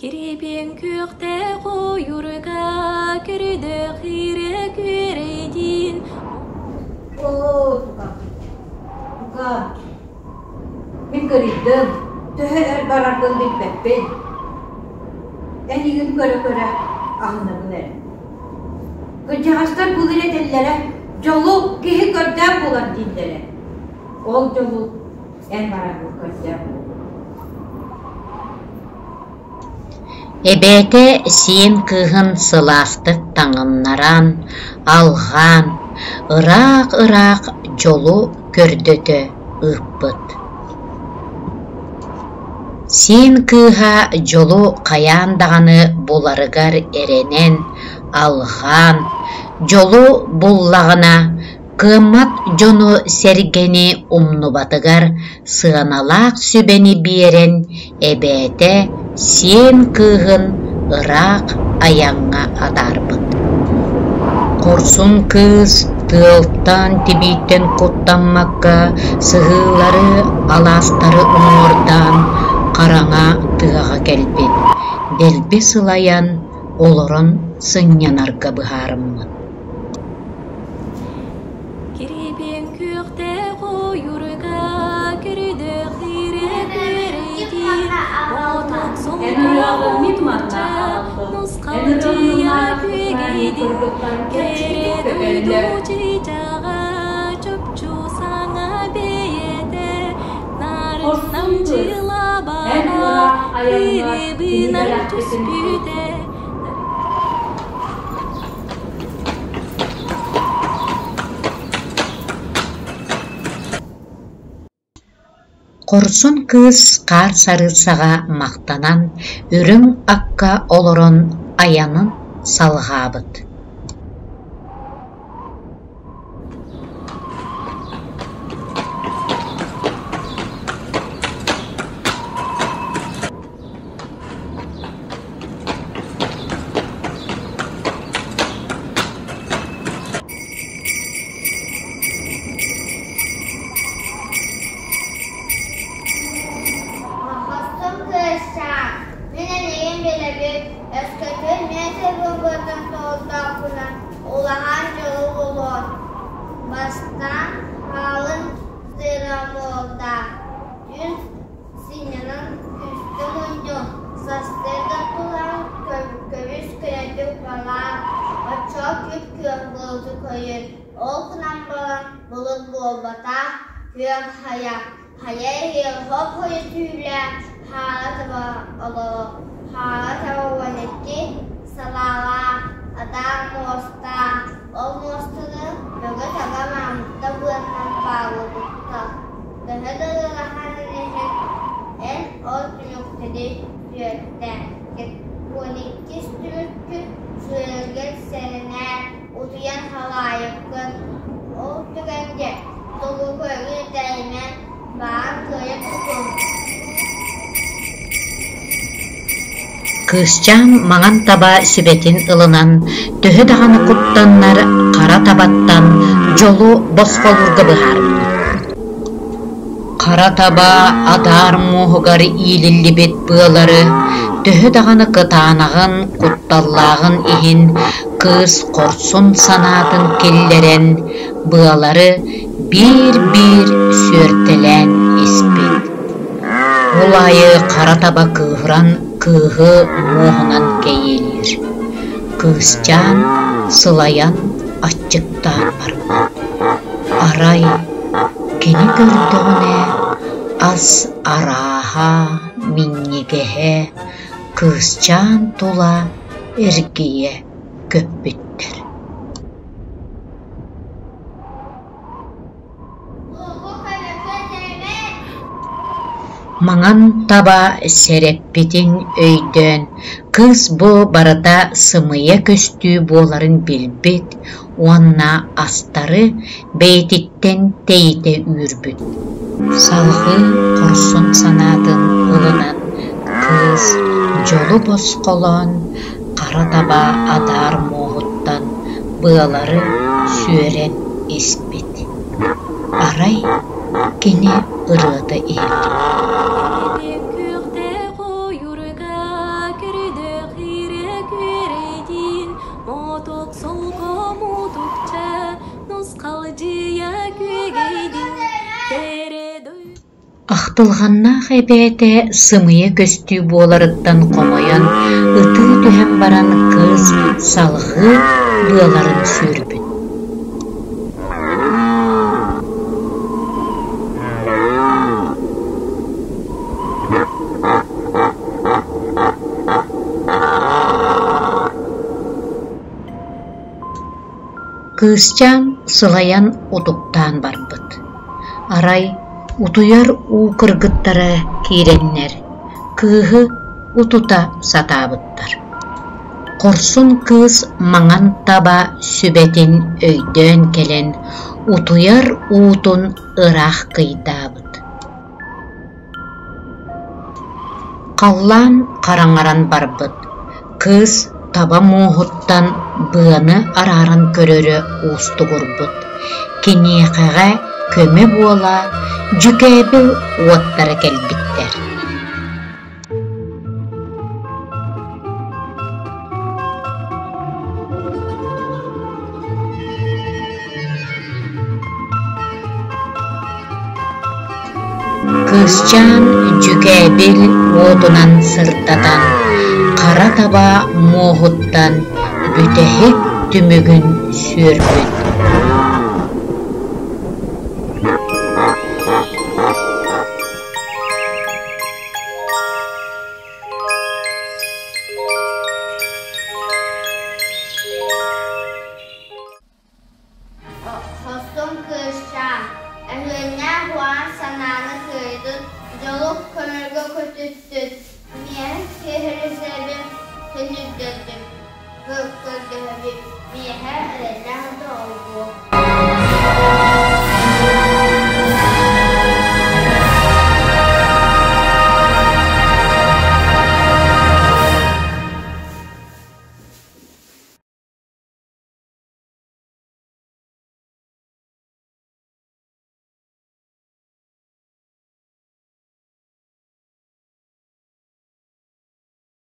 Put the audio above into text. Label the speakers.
Speaker 1: Кирибиэн күөхтээх ойуурга көрдөөх иирэ күөрэйдиин
Speaker 2: Оо, тука, тука, мин кырыйдым, төһө өр барарбын билбэппин. Эйигин көрө-көрө аһынабын эрэ. Кырдьаҕастар былыр этэллэрэ, дьолу киһи көрдөөх буолар дииллэрэ. Ол дьолу эн бараргын көрдөөх буол.
Speaker 3: Эбээтэ сиэн кыыһын сылаастык таҥыннаран, алҕаан, ыраах-ыраах дьолу көрдөтө ыыппыт. Сиэн кыыһа дьолу хайаан даҕаны буларыгар эрэнэн, алҕаан, дьолу буллаҕына кыаммат дьону-сэргэни умнубатыгар сыаналаах сүбэни биэрэн, эбээтэ сиэн кыыһын ыраах айаҥҥа атаарбыт. Хорсун кыыс тыалтан, тибииттэн куттаммакка сыһыылары, алаастары уҥуордаан хараҥа тыаҕа кэлбит, дэлби сылайан, олорон сынньанарга быһаарыммыт.
Speaker 1: Кирибиэн күөхтээх ойуурга көрдөөх иирэ күөрэйдиин отон солбуйа нусхалдьыйа күөгэйдин кэрэ дойду чыычааҕа чопчу саҥа бэйэтэ нарыннам дьылабаҕа кирибинэн түспүтэ
Speaker 3: Хорсун кыыс хаар сарыыссаҕа махтанан, үрүҥ акка олорон айанын салҕаабыт.
Speaker 4: Хостум кыысчаан, мин эйигин билэбин, өскөтүн мин сылгыбытын толордохпуна, улахан дьолу булуом. Бастаан хаалын сырамуолдаах, түүн Сынньанан күүскэ мунньун, сарсыарда туран көбүс көнөтүк балаан, оччоҕо күп-күөх былыты көрүн, ол гынан баран былыт буолбатах, күөх хайа, хайа иһигэр хоп-хойу түүлээх хаара таба олорор, хаара таба 12 салаалаах, атаах муостаах, ол муостаны бөҕө-таҕа маамыкта быаннан бааллыбыттар. Төһө да ыараханын иһин, эн ол түмүктэри түөртэ, 12 түмүккүн сүрэлгин сэрэнээр, утуйан халаайыккын. Ол түгэҥҥэ тугу көргүн итэҕэйимэ, баҕар кыайа тутуҥ.
Speaker 3: Кыысчаан маҥан таба сүбэтин ылынан, төһө даҕаны куттаннар хара табаттан дьолу босхолуурга быһаарбыт. Хара таба адаар муоһугар иилиллибит быалары төһө даҕаны кытаанаҕын, кутталлааҕын иһин кыыс хорсун санаатын киллэрэн, быалары биир-биир сүөртэлээн испит. Ол аайы хара таба кыыһыран кыыһы муоһунан кэйиэлиир. Кыысчаан сылайан аччыктаан барбыт. Арай кини көрдөҕүнэ ас арааһа, минньигэһэ кыысчаан тула эргийэ көппүттэр. Маҥан таба сэрэппитин өйдөөн, кыыс бу барыта сымыйа көстүү буоларын билбит уонна астары бэйэтиттэн тэйитэ үүрбүт. Салҕыы хорсун санаатын ылынан кыыс дьолу босхолоон, хара таба адаар муоһуттан быалары сүөрэн испит. Арай кини ырыата иһиллибит.
Speaker 1: Оток солко мутукча нусхалдьыйа күөгэйдин кэрэ
Speaker 3: Ахтылҕаннаах эбээтэ сымыйа көстүү буоларыттан хомойон, ытыы түһэн баран кыыс салҕыы быаларын сүүрбүт Кыысчаан сылайан утуктаан барбыт. Арай утуйар уу кыргыттара киирэннэр, кыыһы утута сатаабыттар. Хорсун кыыс маҥан таба сүбэтин өйдөөн кэлэн, утуйар уутун ыраах кыйдаабыт. Халлаан хараҥаран барбыт, кыыс таба муоһуттан быаны арааран көрөрө уустугурбут, киниэхэҕэ көмө буола дьүкээбил уоттара кэлбиттэр. Кыысчаан дьүкээбил уотунан сырдатан, хара таба муоһуттан бүтэһик түмүгүн сүөрбүт.
Speaker 4: Хорсун кыысчаан, өһүөннээх уһаан санааны кыайдын, дьолу көмөлгө көтүттүн, миэхэ киһирисэбин төнүрдөрдүм, көрдөһөбүн, миэхэ эрэллээх да олбуо.